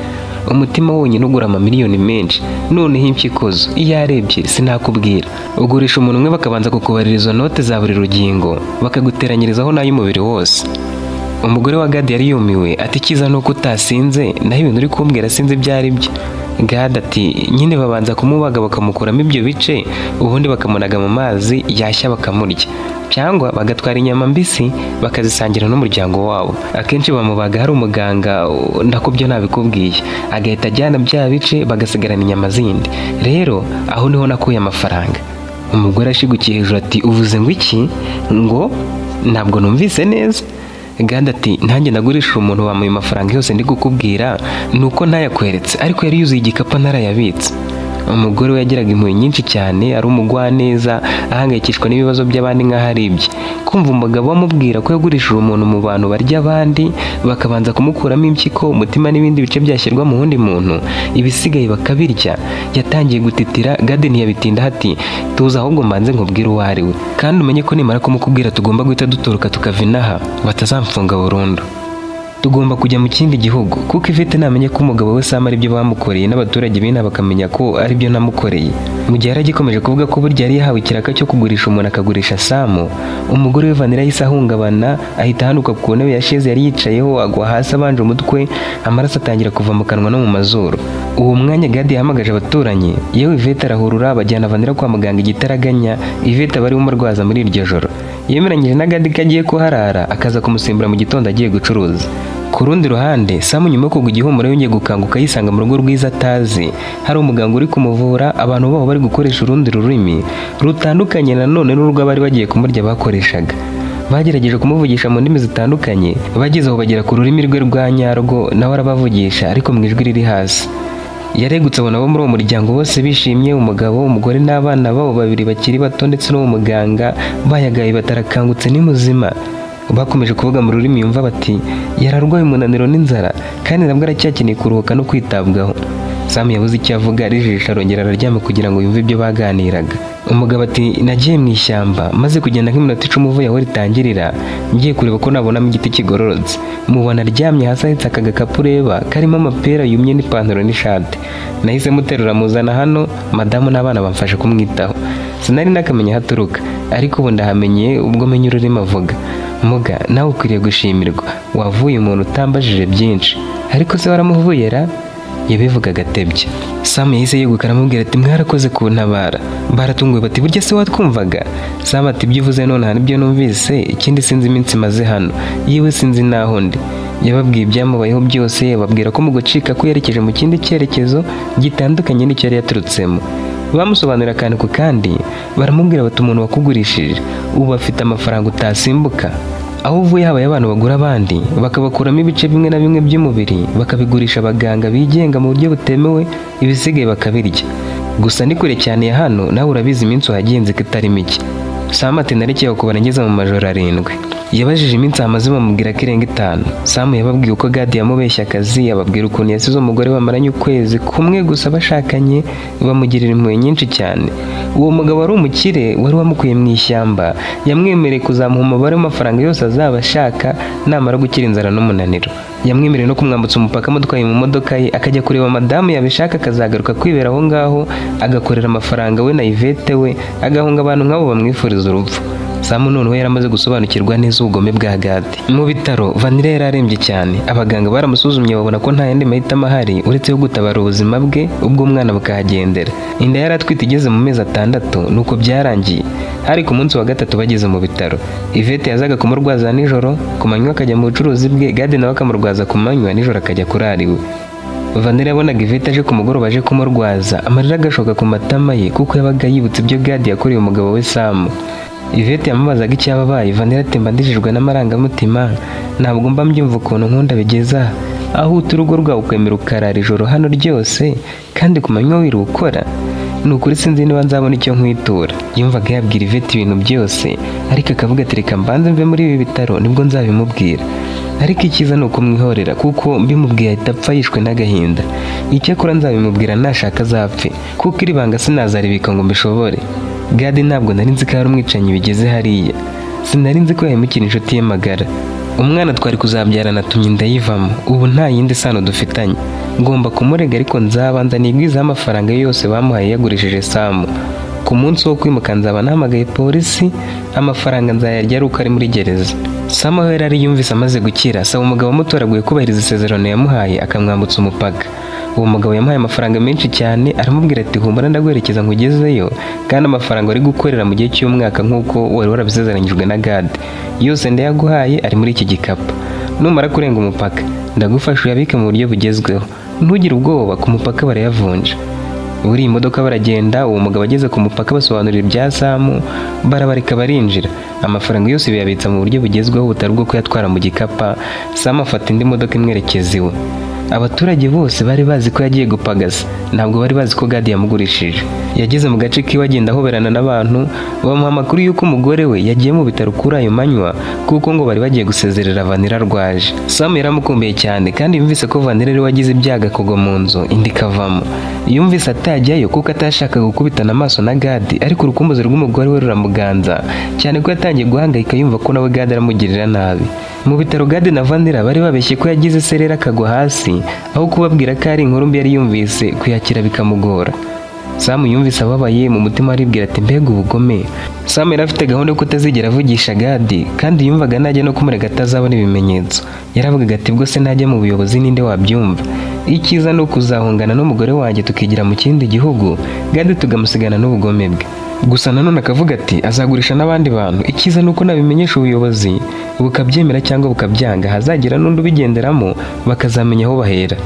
Umutima wonyine ugura amamiliyoni menshi, noneho impyiko zo iyo ari ebyiri sinakubwira. Ugurisha umuntu umwe, bakabanza kukubarira izo note za buri rugingo, bakaguteranyirizaho n'ay'umubiri wose." Umugore wa Gadi yari yumiwe ati: "Icyiza ni uko utasinze, naho ibintu uri kumbwira sinzi ibyo ari byo." Gadi ati: "Nyine babanza kumubaga bakamukuramo ibyo bice, ubundi bakamunaga mu mazi yashya bakamurya, cyangwa bagatwara inyama mbisi bakazisangira n'umuryango wabo. Akenshi bamubaga hari umuganga, ndako byo nabikubwiye, agahita ajyana bya bice, bagasigarana inyama zindi. Rero aho niho nakuye amafaranga." Umugore ashigukiye hejuru ati: "Uvuze ngo iki? Ngo ntabwo numvise neza." Gadi ati: "Nanjye nagurisha umuntu, bamuha amafaranga yose ndi kukubwira, ni uko ntayakweretse, ariko yari yuzuye igikapu ntarayabitse." Umugore we yagiraga impuhwe nyinshi cyane, ari umugwaneza, ahangayikishwa n'ibibazo by'abandi nk'aho ari ibye. Kumva umugabo amubwira ko yagurishije umuntu mu bantu barya abandi, bakabanza kumukuramo impyiko, umutima n'ibindi bice byashyirwa mu wundi muntu, ibisigaye bakabirya, yatangiye gutitira. Gadi ntiyabitindaho ati: "Tuza ahubwo mbanze nkubwire uwo ari we, kandi umenye ko nimara kumukubwira tugomba guhita dutoroka tukava inaha, batazamfunga burundu. Tugomba kujya mu kindi gihugu, kuko Ivete namenye ko umugabo we Sam aribyo bamukoreye, n'abaturage b'inaha bakamenya ko aribyo namukoreye." Mu gihe yari agikomeje kuvuga ko burya yari yahawe ikiraka cyo kugurisha umuntu, akagurisha Samu, umugore we Vanilla yahise ahungabana, ahita ahanuka ku ntebe ya sheze yari yicayeho, agwa hasi abanje umutwe, amaraso atangira kuva mu kanwa no mu mazuru. Uwo mwanya Gadi yahamagaje abaturanyi, yewe Ivete arahurura, bajyana Vanilla kwa muganga igitaraganya. Ivete aba ariwe umurwaza muri iryo joro. Yemeranyije na Gadi ko agiye kuharara, akaza kumusimbura mu gitondo agiye gucuruza. Ku rundi ruhande, Samu nyuma yo kugwa igihumuro yongeye gukanguka yisanga mu rugo rwiza atazi, hari umuganga uri kumuvura, abantu babo bari gukoresha urundi rurimi rutandukanye nanone n'urwo abari bagiye kumurya bakoreshaga. Bagerageje kumuvugisha mu ndimi zitandukanye, bageze aho bagera ku rurimi rwe rwa nyarwo, nawe arabavugisha ariko mu ijwi riri hasi. Yaregutse abona abo muri uwo muryango bose bishimye, umugabo, umugore n'abana babo babiri bakiri bato, ndetse n'uwo muganga. Bayagaye batarakangutse, ni muzima. Bakomeje kuvuga mu rurimi yumva bati: "Yararwaye umunaniro n'inzara, kandi nabwo aracyakeneye kuruhuka no kwitabwaho." Sam yabuze icyo avuga, arijijisha, arongera araryama kugira ngo yumve ibyo baganiraga. Umugabo ati: "Nagiye mu ishyamba, maze kugenda nk'iminota 10 uvuye aho ritangirira, ngiye kureba ko nabonamo igiti kigororotse, mubona aryamye hasi ahetse aka gakapu ureba karimo amapera yumye n'ipantaro n'ishati. Nahise muterura muzana hano, madamu n'abana bamfasha kumwitaho. Sinari nakamenya aho aturuka, ariko ubu ndahamenye ubwo menya ururimi avuga. Muga nawe ukwiriye gushimirwa, wavuye umuntu utambajije byinshi. Ariko se waramuvuye ra?" Yabivugaga atebye. Sam yahise yeguka aramubwira ati: "Mwarakoze kuntabara." Baratunguwe bati: "Burya se watwumvaga?" Sam ati: "Ibyo uvuze nonaha nibyo numvise. Ikindi sinzi iminsi maze hano, yewe sinzi n'aho ndi." Yababwiye ibyamubayeho byose, ababwira ko mu gucika ko yerekeje mu kindi cyerekezo gitandukanye n'icyo yari yaturutsemo. Bamusobanurira akantu ku kandi, baramubwira bati: "Umuntu wakugurishije ubu afite amafaranga utasimbuka. Aho uvuye habaye abantu bagura abandi, bakabakuramo ibice bimwe na bimwe by'umubiri, bakabigurisha abaganga bigenga mu buryo butemewe, ibisigaye bakabirya. Gusa ni kure cyane ya hano, nawe urabizi iminsi uhagenze ko itari mike." Sam ati: "Narekeye kubara ngeze mu majoro 7." Yabajije iminsi ahamaze, bamubwira ko irenga 5. Sam yababwiye uko Gadi yamubeshye akazi, ababwira ukuntu yasize umugore bamaranye ukwezi kumwe gusa bashakanye, bamugirira impuhwe nyinshi cyane. Uwo mugabo wari umukire wari wamukuye mu ishyamba yamwemereye kuzamuha umubare w'amafaranga yose azaba ashaka namara gukira inzara n'umunaniro. Yamwemereye no kumwambutsa umupaka amutwaye mu modoka ye, akajya kureba madamu, yabishaka akazagaruka kwibera aho ngaho, agakorera amafaranga we na Yvette we, agahunga abantu nk'abo bamwifuriza urupfu. Samu noneho yari amaze gusobanukirwa neza ubugome bwa Gadi. Mu bitaro Vanilla yari arembye cyane. Abaganga baramusuzumye babona ko nta yandi mahitamo ahari uretse yo gutabara ubuzima bwe, ubwo umwana bukahagendera. Inda yari atwite igeze mu mezi 6, nuko byarangiye. Hari ku munsi wa gatatu bageze mu bitaro. Yvette yazaga kumurwaza nijoro, ku manywa akajya mu bucuruzi bwe. Gadi nawe akamurwaza ku manywa, nijoro akajya kurara iwe. Vanilla yabonaga Yvette aje ku mugoroba aje kumurwaza, amarira agashoka ku matama ye, kuko yabaga yibutse ibyo Gadi yakoreye umugabo we Samu. Yvette yamubazaga icyo ababaye. Vanilla ati: "Mba ndijijwe n'amarangamutima, ntabwo mba mbyumva ukuntu nkunda bigeza aho uta urugo rwawe ukemera ukarara ijoro hano ryose kandi ku manywa wirirwa ukora. Ni ukuri sinzi niba nzabona icyo nkwitura." Yumvaga yabwira Yvette ibintu byose, ariko akavuga ati: "Reka mbanze mve muri ibi bitaro nibwo nzabimubwira. Ariko icyiza ni ukumwihorera, kuko mbimubwiye ahita apfa yishwe n'agahinda. Icyakora nzabimubwira, nashaka azapfe, kuko iri banga sinazaribika ngo mbishobore. Gadi ntabwo nari nzi ko ari umwicanyi bigeze hariya. Sinari nzi ko yahemukira inshuti ye magara. Umwana twari kuzabyarana atumye inda yivamo. Ubu nta yindi sano dufitanye. Ngomba kumurega, ariko nzabanza nigwizeho amafaranga ye yose bamuhaye yagurishije Samu. Ku munsi wo kwimuka nzaba nahamagaye polisi. Amafaranga nzayarya ari uko ari muri gereza." Samu aho yari ari yumvise amaze gukira, asaba umugabo amutoraguye kubahiriza isezerano yamuhaye akamwambutsa umupaka. Uwo mugabo yamuhaye amafaranga menshi cyane, aramubwira ati: "Humura, ndaguherekeza nkugezeyo, kandi amafaranga wari gukorera mu gihe cy'umwaka nk'uko wari warabisezeranyijwe na Gadi yose ndayaguhaye, ari muri iki gikapu. Numara kurenga umupaka ndagufasha uyabike mu buryo bugezweho. Ntugire ubwoba, ku mupaka barayavunja." Buri iyi modoka baragenda. Uwo mugabo ageze ku mupaka basobanurira ibya Samu, barabareka barinjira. Amafaranga yose biyabitsa mu buryo bugezweho butari ubwo kuyatwara mu gikapa. Samu afata indi modoka imwerekeza iwe. Abaturage bose bari bazi ko yagiye gupagasa, ntabwo bari bazi ko Gadi yamugurishije. Yageze mu gace kiwe agenda ahoberana n'abantu, bamuha amakuru y'uko umugore we yagiye mu bitaro kuri ayo manywa, kuko ngo bari bagiye gusezerera Vanilla arwaje. Samu yaramukumbuye cyane, kandi yumvise ko Vanilla ari we wagize ibyago akagwa mu nzu inda ikavamo. Yumvise atajyayo kuko atashakaga gukubitana amaso na Gadi, ariko urukumbuzi rw'umugore we ruramuganza cyane ko yatangiye guhangayika yumva ko nawe Gadi aramugirira nabi. Mu bitaro Gadi na Vanilla bari babeshye ko yagize sereri akagwa hasi, aho kubabwira ko ari inkuru mbi yari yumvise kuyakira bikamugora. Samu yumvise ababaye mu mutima, aribwira ati: "Mbega ubugome!" Samu yari afite gahunda yo kutazigera avugisha Gadi, kandi yumvaga najya no kumurega atazabona ibimenyetso. Yaravugaga ati: "Bwo se najya mu buyobozi ninde wabyumva? Icyiza ni ukuzahungana n'umugore wanjye tukigira mu kindi gihugu, Gadi tugamusigana n'ubugome bwe." Gusa nanone akavuga ati: "Azagurisha n'abandi bantu. Icyiza ni uko nabimenyesha ubuyobozi bukabyemera cyangwa bukabyanga, hazagira n'undi ubigenderamo bakazamenya aho bahera."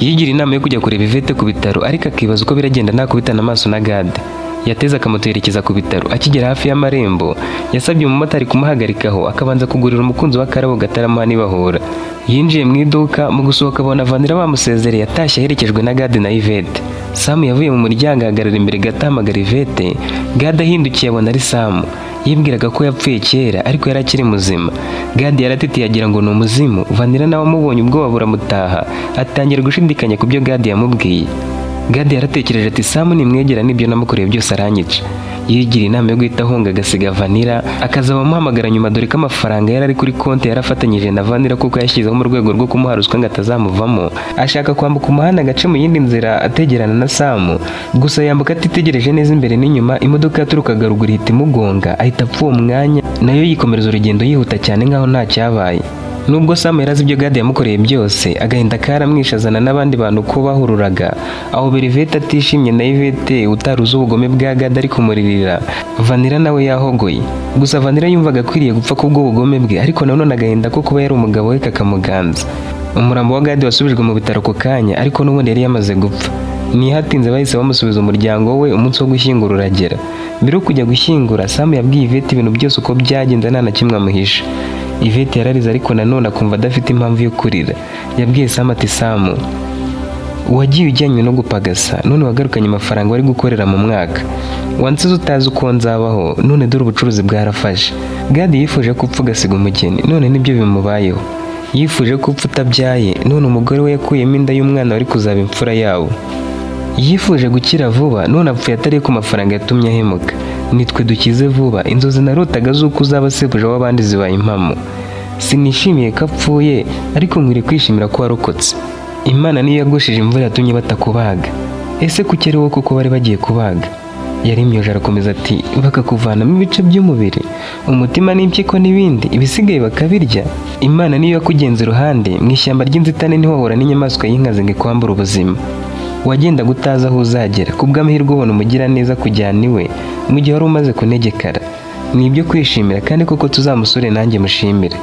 Yigira inama yo kujya kureba Yvette ku bitaro, ariko akibaza uko biragenda nakubitana amaso na Gade. Yateze akamoto yerekeza ku bitaro. Akigera hafi y'amarembo yasabye umumotari kumuhagarikaho akabanza kugurira umukunzi w'akarabo gataramuha nibahura. Yinjiye mu iduka, mu gusohoka abona Vanilla bamusezereye atashye aherekejwe na Gade na Yvette. Samu yavuye mu muryango ahagarara imbere gato ahamagara Yvette. Gade ahindukiye abona ari Samu. Yibwiraga ko yapfuye kera, ariko yari akiri muzima. Gadi yaratitiye agira ngo ni umuzimu. Vanilla nawe amubonye ubwoba buramutaha, atangira gushidikanya ku byo Gadi yamubwiye. Gadi yaratekereje ati: "Samu nimwegera n'ibyo namukoreye byose aranyica." Yigira inama yo guhita ahunga agasiga Vanilla, akazaba amuhamagara nyuma, dore ko amafaranga yari ari kuri konti yarafatanyije na Vanilla kuko yashyizeho mu rwego rwo kumuha ruswa ngo atazamuvamo. Ashaka kwambuka umuhanda agace mu yindi nzira ategerana na Samu, gusa yambuka atitegereje neza imbere n'inyuma. Imodoka yaturukaga ruguru ihita imugonga, ahita apfa uwo mwanya, nayo yikomereza urugendo yihuta cyane nkaho nta cyabaye. Nubwo Samu yari azi ibyo Gadi yamukoreye byose, agahinda karamwishe, azana n'abandi bantu ko bahururaga aho Yvette atishimye, na Yvette utari uzi ubugome bwa Gadi ari kumuririra. Vanilla nawe yahogoye. Gusa Vanilla yumvaga akwiriye gupfa kubw'ubugome bwe, ariko nanone agahinda ko kuba yari umugabo we kakamuganza. Umurambo wa Gadi wasubijwe mu bitaro ako kanya, ariko n'ubundi yari yamaze gupfa. Ntihatinze bahise bamusubiza umuryango we. Umunsi wo gushyingura uragera. Mbere yo kujya gushyingura, Samu yabwiye Yvette ibintu byose uko byagenze, nta na kimwe amuhisha. Yvette yararize, ariko nanone akumva adafite impamvu yo kurira. Yabwiye Samu ati: "Samu, wagiye ujyanywe no gupagasa, none wagarukanye amafaranga wari gukorera mu mwaka. Wansize utazi uko nzabaho, none dore ubucuruzi bwarafashe. Gadi yifuje ko upfa ugasiga umugeni, none nibyo bimubayeho. Yifuje ko upfa utabyaye, none umugore we yakuyemo inda y'umwana wari kuzaba imfura yabo. Yifuje gukira vuba, none apfuye atari ku mafaranga yatumye ahemuka. Nitwe dukize vuba. Inzozi narotaga z'uko uzaba sebuja w'abandi zibaye impamo. Sinishimiye ko apfuye, ariko nkwiriye kwishimira ko warokotse. Imana niyo yagushije imvura yatumye batakubaga. Ese kuki ari wowe kuko bari bagiye kubaga?" Yarimyoje arakomeza ati bakakuvanamo ibice by'umubiri, umutima n'impyiko n'ibindi, ibisigaye bakabirya. Imana niyo yakugenza iruhande, mu ishyamba ry'inzitane ntiwahura n'inyamaswa y'inkazi ngo ikwambure ubuzima. Wagendaga utazi aho uzagera, ku bw'amahirwe ubona umugiraneza kujyana iwe mu gihe wari umaze kunegekara. Ni ibyo kwishimira kandi koko tuzamusure nanjye mushimire.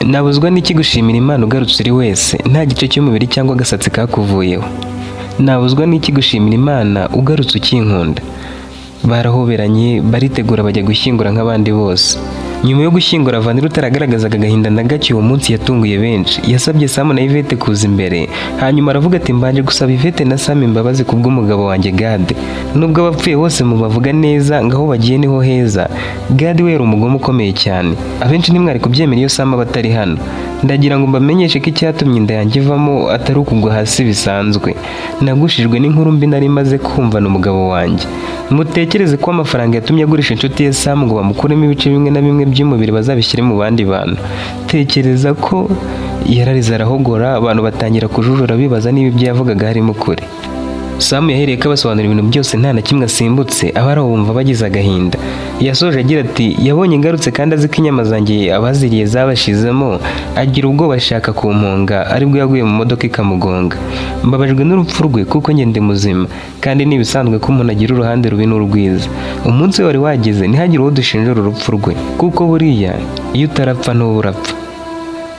Nabuzwa n'iki gushimira Imana ugarutse uri wese, nta gice cy'umubiri cyangwa agasatsi kakuvuyeho? Nabuzwa n'iki gushimira Imana ugarutse ukinkunda? Barahoberanye, baritegura, bajya gushyingura nk'abandi bose. Nyuma yo gushyingura, Vanilla utaragaragazaga agahinda na gake uwo munsi yatunguye benshi. Yasabye Sam na Yvette kuza imbere, hanyuma aravuga ati mbanje gusaba Yvette na Sam imbabazi kubw'umugabo wanjye Gade. Nubwo abapfuye bose mubavuga neza, ngaho bagiye niho heza, Gade we yari umugome ukomeye cyane. Abenshi ntimwari kubyemera iyo Sam aba atari hano. Ndagira ngo mbamenyeshe ko icyatumye inda yanjye ivamo atari ukugwa hasi bisanzwe. Nagushijwe n'inkuru mbi nari maze kumvana umugabo wanjye. Mutekereze ko amafaranga yatumye agurisha inshuti ye Sam ngo bamukuremo ibice bimwe na bimwe by'umubiri bazabishyire mu bandi bantu. Tekereza ko yararize arahogora, abantu batangira kujujura bibaza niba ibyo yavugaga harimo ukuri. Sam yahereye ko abasobanurira ibintu byose nta na kimwe asimbutse, abari aho bumva bagize agahinda. Yasoje agira ati yabonye ngarutse kandi azi ko inyama zanjye abaziriye zabashizemo, agira ubwoba ashaka kumpunga, aribwo yaguye mu modoka ikamugonga. Mbabajwe n'urupfu rwe kuko njye ndi muzima, kandi ni ibisanzwe ko umuntu agira uruhande rubi n'urwiza. Umunsi we wari wageze, ntihagire uwo dushinjura urupfu rwe, kuko buriya iyo utarapfa ntuba urapfa.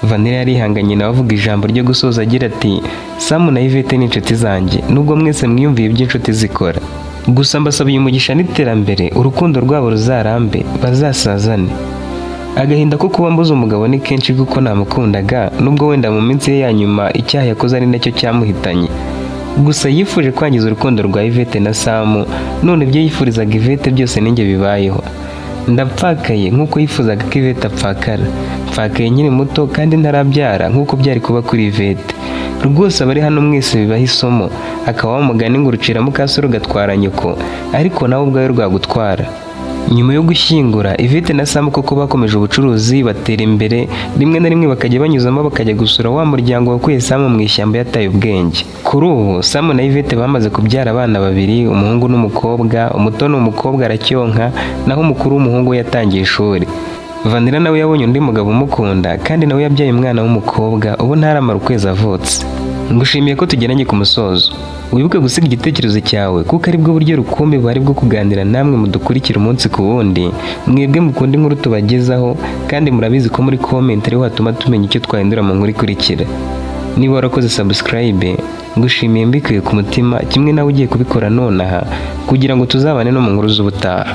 Vanilla yarihanganye nawe avuga ijambo ryo gusoza agira ati Sam na Yvette ni inshuti zanjye, nubwo mwese mwiyumviye ibyo inshuti zikora. Gusa mbasabiye umugisha n'iterambere, urukundo rwabo ruzarambe, bazasazane. Agahinda ko kuba mbuze umugabo ni kenshi kuko namukundaga, nubwo wenda mu minsi ye ya nyuma icyaha yakoze ari nacyo cyamuhitanye. Gusa yifuje kwangiza urukundo rwa Yvette na Sam, none ibyo yifurizaga Yvette byose ninjye bibayeho. Ndapfakaye nk'uko yifuzaga ko Yvette apfakara. Mpfakaye nkiri muto kandi ntarabyara nk'uko byari kuba kuri Yvette. Rwose abari hano mwese bibaha isomo, akaba wa mugani ngo urucira mukase rugatwara nyoko, ariko nawe ubwawe rwagutwara. Nyuma yo gushyingura, Yvette na Sam koko bakomeje ubucuruzi, batera imbere, rimwe na rimwe bakajya banyuzamo bakajya gusura wa muryango wakuye Sam mu ishyamba yataye ubwenge. Kuri ubu Sam na Yvette bamaze kubyara abana babiri, umuhungu n'umukobwa. Umuto ni umukobwa aracyonka, naho umukuru w'umuhungu we yatangiye ishuri. Vanilla nawe yabonye undi mugabo umukunda, kandi nawe yabyaye umwana w'umukobwa, ubu ntaramara ukwezi avutse. Ngushimiye ko tugeranye ku musozo. Wibuke gusiga igitekerezo cyawe, kuko aribwo buryo rukumbi buhari bwo kuganira namwe mudukurikira umunsi ku wundi, mwebwe mukunda inkuru tubagezaho, kandi murabizi ko muri comment ariho hatuma tumenya icyo twahindura mu nkuru ikurikira. Niba warakoze subscribe, ngushimiye mbikuye ku mutima, kimwe nawe ugiye kubikora nonaha, kugira ngo tuzabane no mu nkuru z'ubutaha.